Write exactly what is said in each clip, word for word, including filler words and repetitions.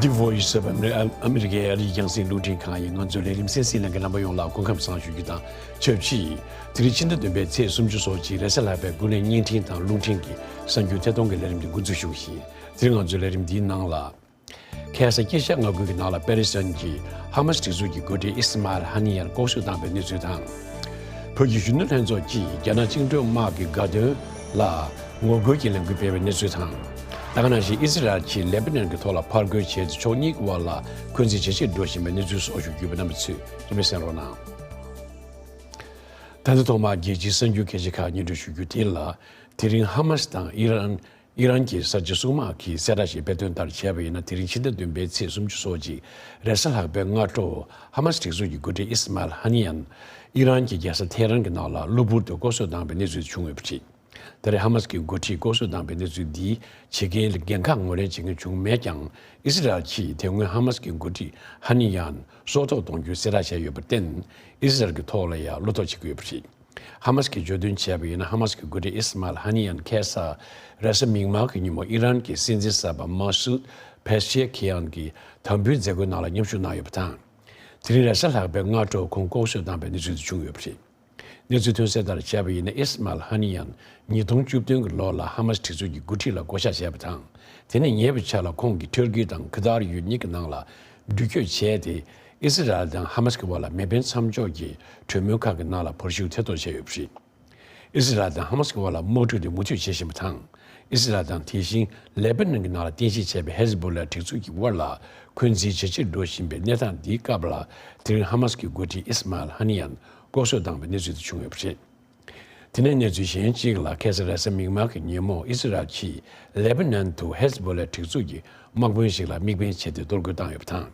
The Voice of America ཨ་མི་རི་ཀའི་ཨ་རིའི་རྒྱང་སྲིང་རླུང་འཕྲིན་ཁང་ཡིན། ང་ཚོའི་ལས་རིམ་གསན་གཟིགས་གནང་མཁན་རྣམ་པ་ཡོངས་ལ་སྐུ་ཁམས་བཟང་ཞུ་རྒྱུ་དང་ཆབས་ཅིག་དེ་རིང་ཕྱི་ཟླ་བདུན་པའི་ཚེས་སུམ་ཅུ་སོ་གཅིག་རེས་གཟའ་ལྷག་པའི་དགུན་ལོའི་བརྙན་འཕྲིན་དང་རླུང་འཕྲིན་གྱི་གསར་འགྱུར་ཐད་གཏོང་གི་ལས་རིམ་འདི་འགོ་འཛུགས་ཞུ་བཞིན། དེ་རིང་ང་ཚོའི་ལས་རིམ་འདིའི་ནང་ལ། ཁ་སང་དཀྱིལ་ཤར་མངའ་ཁུལ་གྱི་ནང་ལ་པེ་ལེ་སི་ཐན་གྱི་ཧ་མ་སི་སྒྲིག་འཛུགས་ཀྱི་འགོ་ཁྲིད་ཨི་སི་མཱ་ཨེལ་ཧ་ནི་ཡན་ལྐོག་གསོད་བཏང་བའི་གནས་ཚུལ་དང་། བོད་ཀྱི་གཞོན་ནུ་ལྷན་ཚོགས་ཀྱིས་རྒྱ་ནག་བཅིངས་འགྲོལ་དམག་གི་དགའ་སྟོན་ལ་ངོ་རྒོལ་གྱི་ལས་འགུལ་སྤེལ་བའི་གནས་ཚུལ་དང་། ད་ག་ནང་བཞིན་ཨི་སི་རལ་གྱིས་ལེ་པ་ནན་གྱི་ཐོག་ལ་ཕར་རྒོལ་བྱས་ཏེ་ཕྱོགས་གཉིས་ཀྱི་དབར་ལ་འཁོན་འཛིན་ཇེ་ཆེར་འགྲོ་བཞིན་པའི་གནས་ཚུལ་སོགས་ཞུ་རྒྱུ་ཡོད་པ། རྣམ་པ་ཚོས་རིན་པས་གསན་རོགས་གནང་། ད་ལྟ་ཐོག་མར་རྒྱལ་སྤྱིའི་གསར་འགྱུར་ཁག་ཅིག་ཁག་སྙན་སྒྲོན་ཞུ་རྒྱུ་དེ་ལ། དེ་རིང་ཧ་མ་སི་དང་ཨི་རན། ཨི་རན་གྱི་གསར་བརྗེ་སྲུང་དམག་གིས་གསལ་བསྒྲགས་ཤིག་སྤེལ་དོན་ལྟར་བྱས་པ་ཡིན་ན། དེ་རིང་ཕྱི་ཟླ་བདུན་པའི་ཚེས་སུམ་ཅུ་སོ་གཅིག་རེས་གཟའ་ལྷག་པའི་སྔ་དྲོ། ཧ་མ་སི་སྒྲིག་འཛུགས་ཀྱི་འགོ་ཁྲིད་ཨི་སི་མཱལ་ཧ་ནི་ཡན་ཨི་རན་གྱི་རྒྱལ་ས་ཐེ་རན་གྱི་ནང་ལ་གློ་བུར་དུ་ལྐོག་གསོད་བཏང་བའི་གནས་ཚུལ་བྱུང་ཡོད་པ་རེད། ད་རེས་ཧ་མ་སི་གི་འགོ་ཁྲིད་ལྐོག་གསོད་བཏང་བའི་གནས་ཚུལ་འདིའི་བྱེད་མཁན་ལ་འགན་ཁག་ངོས་ལེན་བྱེད་མཁན་བྱུང་མེད་ཀྱང་། ཨི་སི་རལ་གྱིས་དེ་སྔོན་ཧ་མ་སི་གི་འགོ་ཁྲིད་ཧ་ནི་ཡན་སྲོག་ཐོག་གཏོང་རྒྱུའི་གསལ་བསྒྲགས་བྱས་ཡོད་པར་བརྟེན། ཨི་སི་རལ་གྱི་ཐོག་ལ་ཡང་བློ་དོགས་བྱེད་ཀྱི་ཡོད་པ་རེད། ཧ་མ་སི་གིས་བརྗོད་དོན་བྱས་པ་ཡིན་ན། ཧ་མ་སི་གི་འགོ་ཁྲིད་ཨི་སི་མཱལ་ཧ་ནི་ཡན་ཁ་སང་རེས་གཟའ་མིག་དམར་གྱི་ཉིན་མོ་ཨི་རན་གྱི་སྲིད་འཛིན་གསར་པ་མ་སུད་ཕེ་ཤེ་ཁི་ཡན་གྱི་དམ་འབུལ་མཛད་སྒོའི་ནང་ལ་མཉམ་ཞུགས་གནང་ཡོད་པ་དང་། དེ་རིང་རེས་གཟའ་ལྷག་པའི་སྔ་དྲོ་ཁོང་ལྐོག་གསོད་བཏང་བའི་གནས་ཚུལ་དེ་བྱུང་ཡོད་པ་རེད། གནས་ཚུལ་ཐོན་གསལ་ལྟར་བྱས་པ་ཡིན་ན། ཨི་སི་མཱལ་ཧ་ནི་ཡན་ཉིས་སྟོང་བཅུ་བདུན་གྱི་ལོ་ལ་ཧ་མ་སི་སྒྲིག་འཛུགས་ཀྱི་འགོ་ཁྲིད་ལ་བསྐོ་གཞག་བྱས་པ་དང་། དེ་ནས་ཉེ་བའི་ཆར་ལ་ཁོང་གིས་ཐུར་ཀི་དང་ཁི་ཏར་ཡུལ་གཉིས་ཀྱི་ནང་ལ་འགྲུལ་སྐྱོད་བྱས་ཏེ། ཨི་སི་རལ་དང་ཧ་མ་སི་གི་དབར་ལ་མེ་འཕེན་མཚམས་འཇོག་གི་གྲོས་མོལ་ཁག་གི་ནང་ལ་བར་ཞུགས་ཐེ་གཏོགས་བྱས་ཡོད་པ་རེད། ཨི་སི་རལ་དང་ཧ་མ་སི་གི་དབར་ལ་དམག་འཁྲུག་དེ་མུ་མཐུད་བྱེད་བཞིན་པ་དང་། ཨི་སི་རལ་དང་དེ་བཞིན་ལེ་པ་ནན་གྱི་ནང་ལ་རྟེན་གཞི་བྱས་པའི་ཧེ་ཟི་བྷོ་ལ་སྒྲིག་འཛུགས་ཀྱི་དབར་ལ་འཁོན་འཛིན་ཇེ་ཆེར་འགྲོ་བཞིན་པའི་གནས་སྟངས་འདིའི་སྐབས་ལ། དེ་རིང་ཧ་མ་སི་གི་འགོ་ཁྲིད་ཨི་སི་མཱལ་ཧ་ནི་ཡན་ལྐོག་གསོད་བཏང་བའི་གནས་ཚུལ་དེ་བྱུང་ཡོད་པ་རེད། དེ་ནས་གནས་ཚུལ་གཞན་གཅིག་ལ། ཁ་སང་རེས་གཟའ་མིག་དམར་གྱི་ཉིན་མོ་ཨི་སི་རལ་གྱིས་ལེ་པ་ནན་དུ་ཧེ་ཟི་བྷོ་ལའི་སྒྲིག་འཛུགས་ཀྱི་དམག་དཔོན་ཞིག་ལ་དམིགས་འབེན་བྱས་ཏེ་གཏོར་རྒོལ་བཏང་ཡོད་པ་དང་།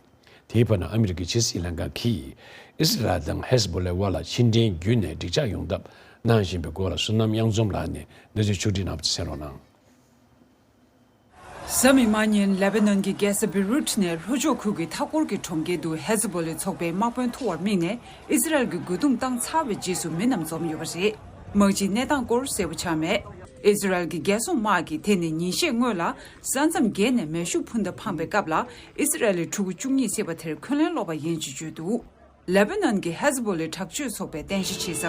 དེའི་བར་ན་ཨ་མི་རི་ཀའི་ཕྱི་སྲིད་ལྷན་ཁང་གིས་ཨི་སི་རལ་དང་ཧེ་ཟི་བྷོ་ལའི་དབར་ལ་ཕྱི་འབྲེལ་བརྒྱུད་ནས་འགྲིག་འཇགས་ཡོང་ཐབས་གནང་བཞིན་པའི་སྐོར་ལ། བསོད་ནམས་གཡང་འཛོམས་ལགས་ནས་གནས་ཚུལ་ཕྱོགས་སྒྲིག་གནང་བ་དེ་གསན་རོགས་གནང་། གཟའ་མིག་དམར་ཉིན་ལེ་བྷ་ནོན་གྱི་རྒྱལ་ས་བེ་རུད་ནས་ལྷོ་ཕྱོགས་ཁུལ་གྱི་མཐའ་འཁོར་གྱི་གྲོང་ཁྱེར་དུ་ཧེ་ཟི་བྷོ་ལའི་ཚོགས་པའི་དམག་དཔོན་ཐུག་པར་དམིགས་ནས་ཨི་སི་རལ་གྱི་རྒོལ་རྡུང་བཏང་ཚར་བའི་རྗེས་སུ་མི་རྣམས་འཛོམས་ཡོད་པ་རེད། དམག་སྤྱིས་གནས་སྟངས་སྐོར་གསལ་པོ་ཆགས་མེད། ཨི་སི་རལ་གྱི་རྒྱལ་སྲུང་དམག་གིས་དེ་ནི་ཉིན་ཤས་སྔོན་ལ་ས་མཚམས་བརྒལ་ནས་མེ་ཤུགས་འཕུར་མདའ་འཕངས་པའི་སྐབས་ལ་ཨི་སི་རལ་ལི་ཕྲུ་གུ་བཅུ་གཉིས་བསད་པ་དེར་འཁོན་ལན་སློག་པ་ཡིན་ཅེས་བརྗོད་འདུག་ལེ་བྷ་ནོན་གྱི་ཧེ་ཟི་བྷོ་ལའི་དྲག་སྤྱོད་ཚོགས་པས་རྟེན་གཞི་བྱེད་ས་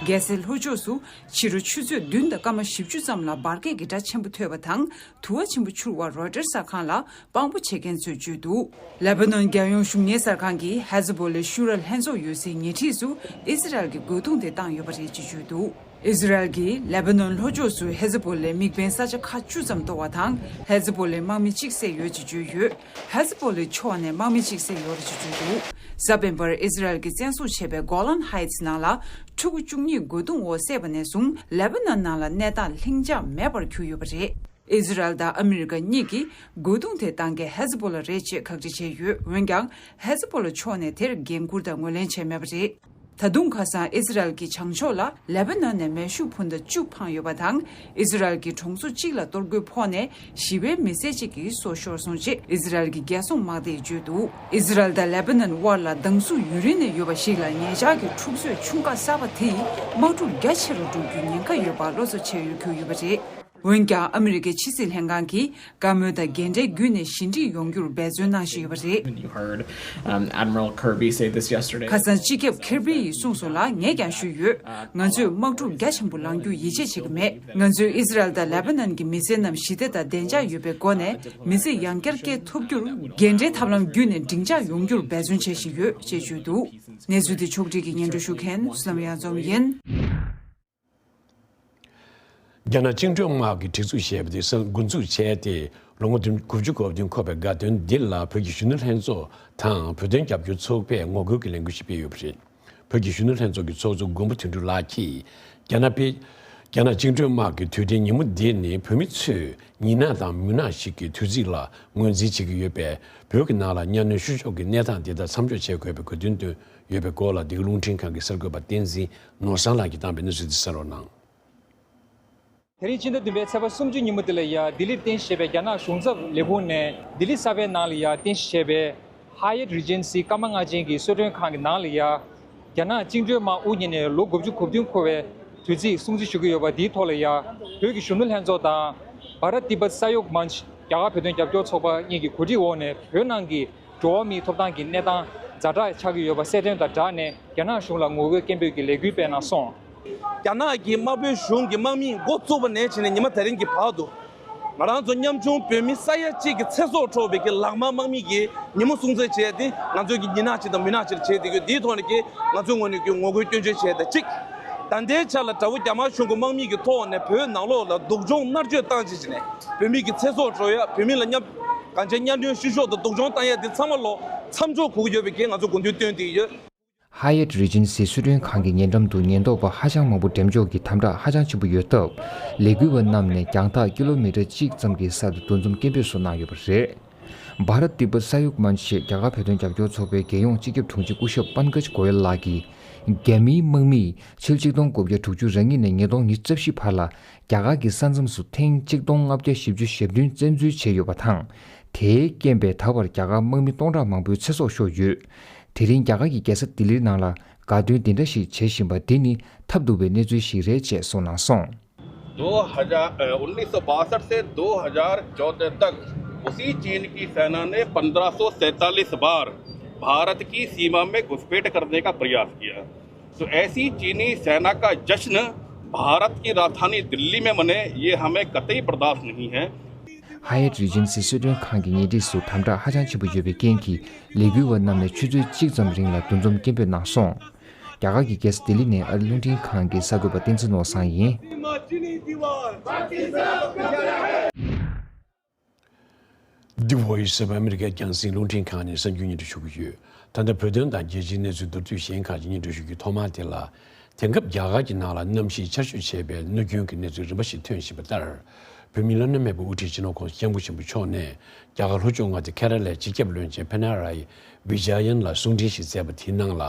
རྒྱལ་སའི་ལྷོ་ཕྱོགས་སུ་ཕྱི་དྲོ་ཆུ་ཚོད་བདུན་དང་སྐར་མ་བཞི་བཅུ་ཙམ་ལ་འབར་གས་ཀྱི་སྒྲ་ཆེན་པོ་ཐོས་པ་དང་། དུ་བ་ཆེན་པོ་འཕྱུར་བ་རོའི་ཊར་གསར་ཁང་ལ་དཔང་པོ་བྱེད་མཁན་ཚོས་བརྗོད་འདུག་ལེ་བྷ་ནོན་རྒྱལ་ཡོངས་གཞུང་གཉེར་གསར་ཁང་གིས་ཧེ་ཟི་བྷོ་ལའི་ཤུ་ར་ལྷན་ཚོགས་ཡོད་སའི་ཉེ་འཁྲིས་སུ་ཨི་སི་རལ་གྱི་རྒོལ་རྡུང་དེ་བཏང་ཡོད་པ་རེད་ཅེས་བརྗོད་འདུག་ཨི་སི་རལ་གྱིས་ལེ་བྷ་ནོན་ལྷོ་ཕྱོགས་སུ་ཧེ་ཟི་བྷོ་ལའི་དམིགས་འབེན་ས་ཆ་ཁག་བཅུ་ཙམ་གཏོར་བ་དང་། ཧེ་ཟི་བྷོ་ལའི་དམག་མི་གཅིག་བསད་ཡོད་ཅེས་བརྗོད་ཡོད། ཧེ་ཟི་བྷོ་ལའི་ཕྱོགས་ནས་དམག་མི་གཅིག་བསད་ཡོད་ཅེས་བརྗོད་འདུག་གཟའ་སྤེན་པར་ཨི་སི་རལ་གྱིས་བཙན་བཟུང་བྱས་པའི་གོ་ལན་ཧའེ་ཊི་ནང་ལ་ཕྲུ་གུ་བཅུ་གཉིས་རྒོལ་རྡུང་འོག་བསད་པ་ནས་བཟུང་ལེ་བྷ་ནོན་ནང་ལ་གནས་སྟངས་ལྷིང་འཇགས་མེད་པར་གྱུར་ཡོད་པ་རེད། ཨི་སི་རལ་དང་ཨ་མི་རི་ཀ་གཉིས་ཀྱིས་རྒོལ་རྡུང་དེ་བཏང་མཁན་ཧེ་ཟི་བྷོ་ལ་རེད་ཅེས་ཁག་དཀྲི་བྱས་ཡོད། འོན་ཀྱང་ཧེ་ཟི་བྷོ་ལ་ཕྱོགས་ནས་དེར་འགན་འཁུར་དང་ངོས་ལེན་བྱས་མེད་པ་རེད། ད་དུང་ཁ་སང་ཨི་སི་རལ་གྱིས་བྱང་ཕྱོགས་ལ་ལེ་བྷ་ནོན་ནས་མེ་ཤུགས་འཕུར་མདའ་བཅུ་འཕངས་ཡོད་པ་དང་། ཨི་སི་རལ་གྱི་གྲོང་ཚོ་གཅིག་ལ་གཏོར་རྒོལ་ཕོག་ནས་ཞི་བའི་མི་སེར་གཅིག་གི་སྲོག་ཤོར་སོང་ཅེས་ཨི་སི་རལ་གྱི་རྒྱལ་སྲུང་དམག་སྡེས་བརྗོད་འདུག་ཨི་སི་རལ་དང་ལེ་བྷ་ནོན་དབར་ལ་སྡང་ཟུག་ཡུན་རིང་ནས་ཡོད་པ་ཞིག་ལ་ཉེ་ཆར་གྱི་འཁྲུག་རྩོད་ཆུང་ཁག་གསར་པ་དེ་ཡིས་དམག་འཁྲུག་རྒྱ་ཆེ་རུ་འགྲོ་རྒྱུའི་ཉེན་ཁ་ཡོད་པ་བློ་འཚབ་བྱེད་ཡུལ་གྱུར་ཡོད་པ་རེད། འོན་ཀྱང་ཨ་མི་རི་ཀའི་ཕྱི་སྲིད་ལྷན་ཁང་གིས་བཀའ་མོལ་དང་འགན་འཁྲི་བརྒྱུད་ནས་ཞི་འགྲིག་ཡོང་རྒྱུར་འབད་བརྩོན་གནང་བཞིན་ཡོད་པ་རེད། And you heard, um, Admiral Kirby say this yesterday. ཁ་སང་སྤྱི་ཁྱབ་ཁེར་བྷི་ཡིས་གསུངས་སོང་ལ། ངས་ཀྱང་ཞུས་ཡོད། ང་ཚོས་དམག་འཁྲུག་རྒྱ་ཆེན་པོ་ལངས་རྒྱུར་ཡིད་ཆེས་བྱེད་ཀྱི་མེད། ང་ཚོས་ཨི་སི་རལ་དང་ལེ་བྷ་ནན་གྱི་མི་སེར་རྣམས་ཞི་བདེ་དང་བདེ་འཇགས་ཡོད་པའི་སྒོ་ནས་མི་ཚེ་ཡང་བསྐྱར་སྐྱེལ་ཐུབ་རྒྱུར་འགན་འཁྲིའི་ཐབས་ལམ་བརྒྱུད་ནས་འགྲིག་འཇགས་ཡོང་རྒྱུར་འབད་བརྩོན་བྱེད་བཞིན་ཡོད་ཅེས་བརྗོད་འདུག་གནས་ཚུལ་འདི་ཕྱོགས་སྒྲིག་གིས་སྙན་སྒྲོན་ཞུ་མཁན་བསོད་ནམས་གཡང་འཛོམས་ཡིན། རྒྱ་ནག་བཅིངས་འགྲོལ་དམག་གི་སྒྲིག་འཛུགས་ཞེས་པ་དེ་གསར་འགོ་འཛུགས་བྱས་ཏེ་ལོ་ངོ་དགུ་བཅུ་གོ་བདུན་འཁོར་བའི་དགའ་སྟོན་འདི་ལ་བོད་ཀྱི་གཞོན་ནུ་ལྷན་ཚོགས་དང་བོད་དོན་རྒྱབ་སྐྱོར་ཚོགས་པས་ངོ་རྒོལ་གྱི་ལས་འགུལ་ཞིག་སྤེལ་ཡོད་པ་རེད། བོད་ཀྱི་གཞོན་ནུ་ལྷན་ཚོགས་ཀྱི་ཚོགས་གཙོ་མགོན་པོ་དོན་གྲུབ་ལགས་ཀྱིས་རྒྱ་ནག་པས་རྒྱ་ནག་བཅིངས་འགྲོལ་དམག་གི་དུས་དྲན་ཉིན་མོ་འདི་ནི་བོད་མི་ཚོས་ཉིན་ནག་དང་མུན་ནག་ཞིག་གི་དུས་ཚིགས་ལ་ངོས་འཛིན་བྱེད་ཀྱི་ཡོད་པས། བོད་ཀྱི་ནང་ལ་གཉའ་གནོན་བཤུ་གཞོག་གི་གནས་སྟངས་འདི་དག་མཚམས་འཇོག་བྱེད་དགོས་པའི་དགོས་འདུན་བཏོན་ཡོད་པའི་སྐོར་ལ། འདི་ག་རླུང་འཕྲིན་ཁང་གི་གསར་འགོད་པ་བསྟན་འཛིན་ནོར་བཟང་ལགས་ཀྱིས་བཏང་བའི་གནས་ཚུལ་འདི་གསན་རོགས་གནང་། དེ་རིང་ཕྱི་ཟླ་བདུན་པའི་ཚེས་པ་སུམ་ཅུ་ཉིན་མོ་འདི་ལ་ཡ་ལྡི་ལིར་རྟེན་གཞི་བྱས་པའི་རྒྱ་ནག་གཞུང་ཚབ་ལས་ཁུངས་ནས་ལྡི་ལི་གསར་པའི་ནང་ལ་ཡ་རྟེན་གཞི་བྱས་པའི་ཧ་ཡེད་རི་ཇེན་སི་ཀརྨ་ལྔ་ཆེན་གྱི་གསོལ་མགྲོན་ཁང་གི་ནང་ལ་ཡ། རྒྱ་ནག་བཅིངས་འགྲོལ་དམག་དབུ་བརྙེས་ནས་ལོ་དགུ་བཅུ་གོ་བདུན་འཁོར་བའི་དུས་ཚིགས་སྲུང་བརྩི་ཞུ་གི་ཡོད་པ་འདིའི་ཐོག་ལ་ཡ། བོད་ཀྱི་གཞོན་ནུ་ལྷན་ཚོགས་དང་། བྷ་རཏ་ཏི་བྷཏ་ས་ཡོག་མན་ཆ་ རྒྱ་གར་བོད་དོན་རྒྱབ་སྐྱོར་ཚོགས་པ་གཉིས་ཀྱི་གོ་སྒྲིག་འོག་ནས་བོད་ནང་གི་འགྲོ་བ་མིའི་ཐོབ་ཐང་གི་གནས་སྟངས་ཛ་དྲག་ཆགས་ཀྱི་ཡོད་པ་གསལ་སྟོན་དང་སྦྲགས་ནས་རྒྱ་ནག་གཞུང་ལ་ངོ་རྒོལ་སྐད་འབོད་ཀྱི་ལས་འགུལ་སྤེལ་གནང་སོང་། རྒྱ་ནག་གི་དམར་པོའི་གཞུང་གི་དམག་མིས་འགོ་བཙུགས་པ་ནས་བྱས་ནས་ཉི་མ་དེ་རིང་གི་བར་དུ། ང་རང་ཚོ་ཉམ་ཆུང་བོད་མི་ས་ཡ་གཅིག་གི་ཚེ་སྲོག་འཕྲོག་པའི་གི་ལག་དམར་དམག་མི་གི་ཉིན་མོ་སྲུང་བརྩི་བྱས་ཏེ་ང་ཚོའི་གི་ཉིན་ནག་ཅིག་དང་མུན་ནག་ཅིག་བྱས་ཏེ་གི་འདིའི་ཐོག་ནས་གི་ང་ཚོའི་ངོས་ནས་གི་ངོ་རྒོལ་སྐྱོན་བརྗོད་བྱས་ཏེ་གཅིག་ད་ལྟའི་ཆ་ལ་དགྲ་བོ་རྒྱ་དམར་གཞུང་གི་དམག་མི་གི་ཐོག་ནས་བོད་ནང་ལོགས་ལ་སྡུག་སྦྱོང་མནར་གཅོད་བཏང་བྱས་བྱས་ནས་བོད་མི་གི་ཚེ་སྲོག་འཕྲོག་ཡ། བོད་མི་ལ་གཉའ་གང་ཆེ་གཉའ་གནོན་བཤུ་གཞོག་དང་སྡུག་སྦྱོང་བཏང་ཡ་འདི་ཚང་མ་ལོ་མཚམས་འཇོག་དགོས་ཀྱི་ཡོད་པའི་གི་ང་ཚོ་དགོངས་ཚུལ་བཏོན་ཏེ་ཡོད། ཧ་ཡེ་ཊི་རི་ཇེན་སི་གསོལ་མགྲོན་ཁང་གི་ཉེ་འགྲམ་དུ་ཉེན་རྟོག་པ་ཧ་ཅང་མང་པོ་འགྲེམས་འཇོག་གི་དམ་དྲག་ཧ་ཅང་ཆེན་པོ་ཡོད་སྟབས། ལས་འགུལ་བ་རྣམས་ནས་རྒྱང་ཐག་ཀི་ལོ་མི་ཊར་གཅིག་ཙམ་གྱི་སར་དུ་འདུ་འཛོམས་སྐད་འབོད་སོགས་གནང་ཡོད་པ་རེད། བྷ་ར་ཏི་པ་ས་ཡུག་མན་ཆེ་རྒྱ་གར་བོད་དོན་རྒྱབ་སྐྱོར་ཚོགས་པའི་རྒྱལ་ཡོངས་སྤྱི་ཁྱབ་དྲུང་ཆེ་སྐུ་ཞབས་པན་ཀཇ་གོ་ཡལ་ལགས་ཀྱིས། རྒྱ་མིའི་དམག་མིས་ཕྱི་ལོ་ཆིག་སྟོང་དགུ་བརྒྱ་དྲུག་ཅུ་རེ་གཉིས་ནས་ཉིས་སྟོང་ཉི་ཤུ་རྩ་བཞི་བར་ལ་རྒྱ་གར་གྱི་ས་མཚམས་སུ་ཐེངས་གཅིག་སྟོང་ལྔ་བརྒྱ་བཞི་བཅུ་ཞེ་བདུན་བཙན་འཛུལ་བྱས་ཡོད་པ་དང་། དེའི་རྐྱེན་པས་ད་བར་རྒྱ་གར་དམག་མི་སྟོང་ཕྲག་མང་པོའི་ཚེ་སྲོག་ཤོར་ཡོད། དེ་རིང་རྒྱ་གར་གྱི་རྒྱལ་ས་ལྡི་ལིའི་ནང་ལ་དགའ་སྟོན་འདི་འདྲ་ཞིག་བྱེད་བཞིན་པ་འདི་ནི་ཐབས་སྡུག་པའི་གནས་ཚུལ་ཞིག་རེད་ཅེས་གསུངས་གནང་སོང་། दो हज़ार, अ, उन्नीस सौ बासठ से दो हज़ार चौदह तक उसी चीन की सेना ने पन्द्रह सौ सैंतालीस बार भारत की सीमा में घुसपैठ करने का प्रयास किया। तो ऐसी चीनी सेना का जश्न भारत की राजधानी दिल्ली में मने, ये हमें कतई बर्दाश्त नहीं है। ཧ་ཡེ་ཊི་རི་ཇེན་སི་གསོལ་མགྲོན་ཁང་གི་ཉེ་འཁྲིས་སུ་དམ་དྲག་ཧ་ཅང་ཆེན་པོ་ཡོད་པའི་རྐྱེན་གྱིས་ལས་འགུལ་བ་རྣམས་ནས་ཆུ་ཚོད་གཅིག་ཙམ་རིང་ལ་འདུ་འཛོམས་སྐད་འབོད་གནང་སོང་། རྒྱ་གར་གྱི་རྒྱལ་ས་ལྡི་ལི་ནས་ཨ་རི་རླུང་འཕྲིན་ཁང་གི་གསར་འགོད་པ་བསྟན་འཛིན་ནོར་བཟང་ཡིན། འདི་Voice of America རྒྱང་སྲིང་རླུང་འཕྲིན་ཁང་ནས་གསར་འགྱུར་སྙན་སྒྲོན་ཞུ་གི་ཡོད། ད་ལྟ་བོད་དོན་དང་རྒྱལ་སྤྱིའི་གནས་ཚུལ་མདོར་བསྡུས་གཞན་ཁག་ཅིག་སྙན་སྒྲོན་ཞུ་རྒྱུའི་ཐོག་མ་དེ་ལ། དེང་སྐབས་རྒྱ་གར་གྱི་ནང་ལ་གནམ་གཤིས་ཆར་ཞོད་ཆེ་བའི་གནོད་སྐྱོན་གྱི་གནས་ཚུལ་རིམ་པ་ཞིག་ཐོན་བཞིན་པ་ལྟར། བོད་མིའི་བླ་ན་མེད་པའི་དབུ་ཁྲིད་སྤྱི་ནོར་༸གོང་ས་༸སྐྱབས་མགོན་ཆེན་པོ་མཆོག་ནས་རྒྱ་གར་ལྷོ་ཕྱོགས་མངའ་སྡེ་ཁེ་ར་ལའི་སྤྱི་ཁྱབ་བློན་ཆེན་པི་ན་ར་ཡི་བི་ཇ་ཡན་ལ་གསུང་འཕྲིན་ཞིག་སྩལ་བ་དེའི་ནང་ལ།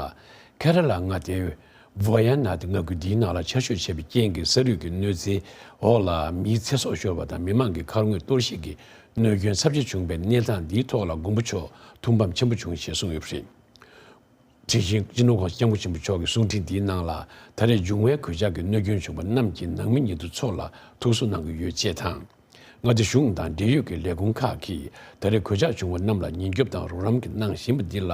ཁེ་ར་ལ་མངའ་སྡེའི་ཝ་ཡ་ནཱད་མངའ་ཁུལ་འདིའི་ནང་ལ་ཆར་ཞོད་ཆེ་བའི་རྐྱེན་གྱིས་ས་རུད་ཀྱི་གནོད་འཚེའི་འོག་ལ་མིའི་ཚེ་སྲོག་ཤོར་བ་དང་མི་མང་གི་ཁ་ངོས་གཏོར་བཤིག་གི་གནོད་སྐྱོན་ཚབས་ཆེ་བྱུང་བའི་གནས་སྟངས་འདིའི་ཐོག་ལ་མགོན་པོ་མཆོག་ཐུགས་ཕམ་ཆེན་པོ་བྱུང་ཞེས་གསུངས་ཡོད་པ་རེད། དེ་བཞིན་སྤྱི་ནོར་༸གོང་ས་༸སྐྱབས་མགོན་ཆེན་པོ་མཆོག་གི་གསུང་འཕྲིན་འདིའི་ནང་ལ་ད་རེས་འབྱུང་བའི་གོད་ཆག་གི་གནོད་སྐྱོན་བྱུང་བ་རྣམས་ཀྱི་ནང་མི་ཉེ་དུ་ཚོ་ལ་ཐུགས་གསོ་གནང་གི་ཡོད་ཅེས་དང་། མངའ་སྡེ་གཞུང་དང་འབྲེལ་ཡོད་ཀྱི་ལས་ཁུངས་ཁག་གིས་ད་རེས་གོད་ཆག་བྱུང་བ་རྣམས་ལ་ཉེན་སྐྱོབ་དང་རོགས་རམ་གྱི་གནང་བཞིན་པ་འདི་ལ་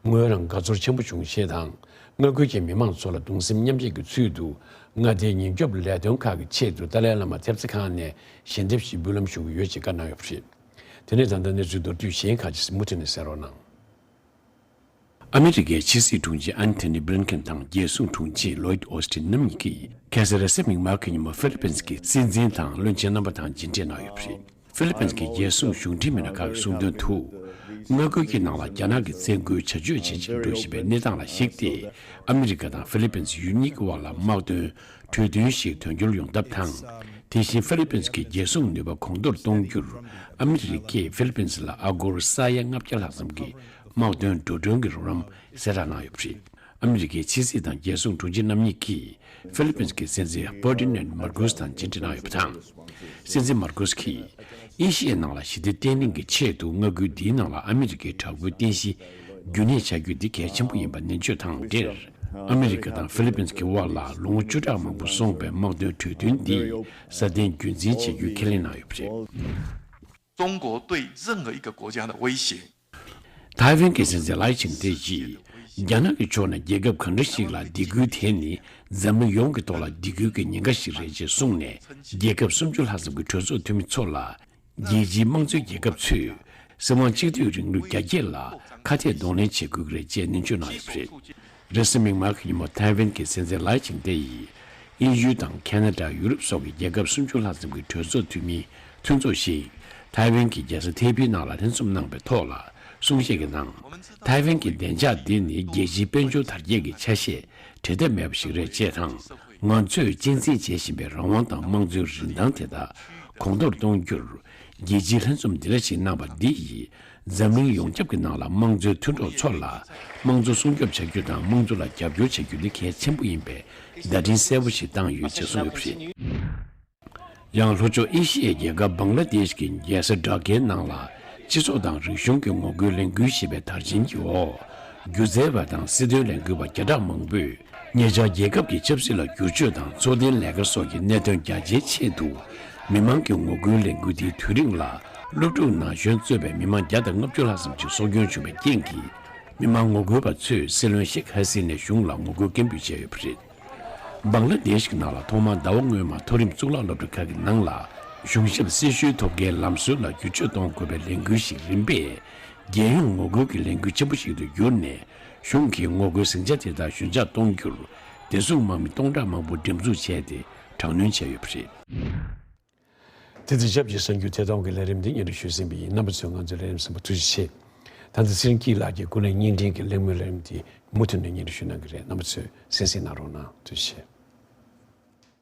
ངོས་རང་དགའ་ཚོར་ཆེན་པོ་བྱུང་ཞེས་དང་། མངའ་ཁུལ་གྱི་མི་མང་ཚོ་ལ་གདུང་སེམས་མཉམ་སྐྱེད་ཀྱི་ཚུལ་དུ་མངའ་སྡེའི་ཉེན་སྐྱོབ་ལས་དོན་ཁག་གི་ཆེད་དུ་ཏཱ་ལའི་བླ་མ་ཐེབས་རྩ་ཁང་ནས་ཞལ་འདེབས་ཤིག་འབུལ་ལམ་ཞུ་གི་ཡོད་ཅེས་བཀའ་གནང་ཡོད་པ་རེད། དེ་ནས་ད་ལྟ་གནས་ཚུལ་མདོར་བསྡུས་གཞན་ཁག་ཅིག་མུ་མཐུད་ནས་གསན་རོགས་གནང་། ཨ་མི་རི་ཀའི་ཕྱི་སྲིད་དྲུང་ཆེ་ཨན་ཐོ་ནི་བྷི་ལིན་ཀེན་དང་རྒྱལ་སྲུང་དྲུང་ཆེ་ལོའིད་ཨོ་སི་ཊིན་རྣམ་གཉིས་ཀྱིས་ཁ་སང་རེས་གཟའ་མིག་དམར་གྱི་ཉིན་མོ་ཧྥི་ལི་པིན་གྱི་སྲིད་འཛིན་དང་བློན་ཆེན་རྣམ་པ་དང་མཇལ་འཕྲད་གནང་ཡོད་པ་རེད། ཧྥི་ལི་པིན་གྱི་རྒྱལ་སྲུང་གཞུང་འབྲེལ་མི་སྣ་ཁག་གིས་གསུངས་དོན་དུ། མངའ་ཁུལ་གྱི་ནང་ལ་རྒྱ་ནག་གི་བཙན་རྒོལ་བྱ་སྤྱོད་ཇེ་ཆེར་འགྲོ་བཞིན་པའི་གནས་སྟངས་ལ་གཞིགས་ཏེ། ཨ་མི་རི་ཀ་དང་ཧྥི་ལི་པིན་ཡུལ་གཉིས་ཀྱི་དབར་ལ་དམག་དོན་གྲོས་མཐུན་ཞིག་དོན་འཁྱོལ་ཡོང་ཐབས་དང་། དེ་བཞིན་ཧྥི་ལི་པིན་གྱི་རྒྱལ་སྲུང་ནུས་པ་གོང་མཐོར་གཏོང་རྒྱུར། ཨ་མི་རི་ཀས་ཧྥི་ལི་པིན་ལ་ཨ་སྒོར་ས་ཡ་ལྔ་བརྒྱ་ལྷག་ཙམ་གྱི་དམག་དོན་འགྲོ་གྲོན་གྱི་རོགས་རམ་གསལ་བསྒྲགས་གནང་ཡོད་པ་རེད། ཨ་མི་རི་ཀའི་ཕྱི་སྲིད་དང་རྒྱལ་སྲུང་དྲུང་ཆེ་རྣམ་གཉིས་ཀྱིས་ཧྥི་ལི་པིན་གྱི་སྲིད་འཛིན་ཧྥར་ཏི་ནན་མར་ཀོས་དང་མཇལ་འཕྲད་གནང་ཡོད་པ་དང་། སྲིད་འཛིན་མར་ཀོས་ཀྱིས་ཨེ་ཤི་ཡའི་ནང་ལ་ཞི་བདེ་བརྟན་ལྷིང་གི་ཆེད་དུ་མངའ་ཁུལ་འདིའི་ནང་ལ་ཨ་མི་རི་ཀའི་དྲག་པོའི་རྟེན་གཞི་རྒྱུན་གནས་བྱ་རྒྱུ་འདི་གལ་ཆེན་པོ་ཡིན་པ་ནན་བརྗོད་དང་འབྲེལ། ཨ་མི་རི་ཀ་དང་ཧྥི་ལི་པིན་གྱི་དབར་ལ་ལོ་ངོ་བཅུ་ཕྲག་མང་པོ་སོང་བའི་དམག་དོན་གྲོས་མཐུན་འདི་སྲ་བརྟན་རྒྱུན་འཛིན་བྱེད་རྒྱུའི་ཁས་ལེན་གནང་ཡོད་པ་རེད། 中国对任何一个国家的威胁。 ཐའེ་ཝན་གྱི་སྲིད་འཛིན་ལའེ་ཆིང་ཏེ་ཡིས་རྒྱ་ནག་གི་ཕྱོགས་ནས་རྒྱལ་ཁབ་གང་འདྲ་ཞིག་ལ་སྡིགས་སྐུལ་དེ་ནི་འཛམ་གླིང་ཡོངས་ཀྱི་ཐོག་ལ་སྡིགས་སྐུལ་གྱི་ཉེན་ཁ་ཞིག་རེད་ཅེས་གསུངས་ནས། རྒྱལ་ཁབ་སུམ་ཅུ་ལྷག་ཙམ་གྱི་གྲོས་ཚོགས་འཐུས་མི་ཚོ་ལ་རྒྱལ་སྤྱིའི་དམངས་གཙོའི་རྒྱལ་ཁབ་ཚོས་སྲིད་དབང་གཅིག་སྡུད་རིང་ལུགས་རྒྱ་སྐྱེད་ལ་ཁ་གཏད་གདོང་ལེན་བྱེད་དགོས་ཀྱི་རེད་ཅེས་ནན་བརྗོད་གནང་ཡོད་པ་རེད། རེས་གཟའ་མིག་དམར་གྱི་ཉིན་མོ་ཐའེ་ཝན་གྱི་སྲིད་འཛིན་ལའེ་ཆིང་ཏེ་ཡིས་དབྱིན་ཡུལ་དང་ཁ་ན་ཌ། ཡུ་རོབ་སོགས་ཀྱི་རྒྱལ་ཁབ་སུམ་ཅུ་ལྷག་ཙམ་གྱི་གྲོས་ཚོགས་འཐུས་མིའི་མཐུན་ཚོགས་ཤིག་ཐའེ་ཝན་གྱི་རྒྱལ་ས་ཐའེ་པེའི་ནང་ལ་ལྷན་འཛོམས་གནང་བའི་ཐོག་ལ་གསུང་བཤད་ཀྱི་ནང་། ཐའེ་ཝན་གྱི་བདེ་འཇགས་འདི་ནི་རྒྱལ་སྤྱིའི་དཔལ་འབྱོར་དར་རྒྱས་ཀྱི་ཆ་ཤས་བྲལ་ཐབས་མེད་པ་ཞིག་རེད་ཅེས་དང་། ང་ཚོས་གཅེས་འཛིན་བྱེད་བཞིན་པའི་རང་དབང་དང་དམངས་གཙོའི་རིན་ཐང་དེ་དག་གོང་མཐོར་གཏོང་རྒྱུར། རྒྱལ་སྤྱིའི་ལྷན་འཛོམས་འདི་འདྲ་ཞིག་གནང་བ་འདི་ཡིས། འཛམ་གླིང་ཡོངས་ཁྱབ་ཀྱི་ནང་ལ་དམངས་གཙོའི་མཐུན་གྲོགས་ཚོ་ལ་དམངས་གཙོ་སྲུང་སྐྱོབ་བྱ་རྒྱུ་དང་དམངས་གཙོ་ལ་རྒྱབ་སྐྱོར་བྱ་རྒྱུ་ནི་གལ་ཆེན་པོ་ཡིན་པའི་བརྡ་འཕྲིན་གསལ་པོ་ཞིག་བཏང་ཡོད་ཅེས་གསུངས་ཡོད་པ་རེད། ཡང་ལྷོ་ཕྱོགས་ཨེ་ཤི་ཡའི་རྒྱལ་ཁབ་བང་ལ་དེཤ་གི་རྒྱལ་ས་ཌ་ཀའི་ནང་ལ་སྤྱི་ཚོགས་དང་རིག་གཞུང་གི་ངོ་རྒོལ་ལས་འགུལ་ཞེས་པའི་དར་ཆེན་གྱི་འོག་སྒྱུ་རྩལ་བ་དང་སྲིད་དོན་ལས་འགུལ་བ་བརྒྱ་ཕྲག་མང་པོས། ཉེ་ཆར་རྒྱལ་ཁབ་ཀྱི་ཆབ་སྲིད་ལ་བསྒྱུར་བཅོས་དང་འཚོ་རྟེན་ལས་ཀ་སོགས་ཀྱི་གནད་དོན་རྒྱ་ཆེའི་ཆེད་དུ་ མི་མང་གི་ངོ་རྒོལ་ལས་འགུལ་དེའི་དུས་རིང་ལ། སློབ་ཕྲུག་ན་གཞོན་གཙོས་པའི་མི་མང་བརྒྱ་དང་ལྔ་བཅུ་ལྷག་ཙམ་ཞིག་སྲོག་སྐྱོན་བྱུང་བའི་རྐྱེན་གྱིས། མི་མང་ངོ་རྒོལ་པ་ཚོས་སྲིད་བློན་ཤེག་ཧ་སི་ནའི་གཞུང་ལ་ངོ་རྒོལ་སྐད་འབོད་བྱས་ཡོད་པ་རེད། བང་ལ་དེཤ་གི་ནང་ལ་ཐོག་མར་ཟླ་བ་སྔོན་མ་མཐོ་རིམ་གཙུག་ལག་སློབ་གྲྭ་ཁག་གི་ནང་ལ། གཞུང་ཞབས་སྲི་ཞུའི་ཐོབ་མཁན་ལམ་སྲོལ་ལ་བསྒྱུར་བཅོས་གཏོང་དགོས་པའི་ལས་འགུལ་ཞིག་རིམ་པས། རྒྱལ་ཡོངས་ངོ་རྒོལ་གྱི་ལས་འགུལ་ཆེན་པོ་ཞིག་ཏུ་གྱུར་ནས། གཞུང་གིས་ངོ་རྒོལ་ཟིང་ཆ་དེ་དག་ཞོད་འཇགས་གཏོང་རྒྱུར། བདེ་སྲུང་དམག་མི་སྟོང་ཕྲག་མང་པོ་འགྲེམས་འཛུགས་བྱས་ཏེ། དྲག་གནོན་བྱས་ཡོད་པ་རེད། དེ་དང་ཆབས་ཅིག་གསར་འགྱུར་ཐད་གཏོང་གི་ལས་རིམ་འདི་སྙན་སྒྲོན་ཞུས་ཟིན་པ་ཡིན། རྣམ་པ་ཚོས་ང་ཚོའི་ལས་རིམ་གསན་པར་ཐུགས་རྗེ་ཆེ། ད་ལྟ་ཚེ་རིང་སྐྱིད་ལགས་ཀྱིས་ཀུན་གླེང་བརྙན་འཕྲིན་གྱི་གླེང་མོལ་ལས་རིམ་འདི་མུ་མཐུད་ནས་སྙན་སྒྲོན་ཞུ་གནང་གི་རེད། རྣམ་པ་ཚོས་གསན་གཟིགས་གནང་རོགས་གནང་། ཐུགས་རྗེ་ཆེ།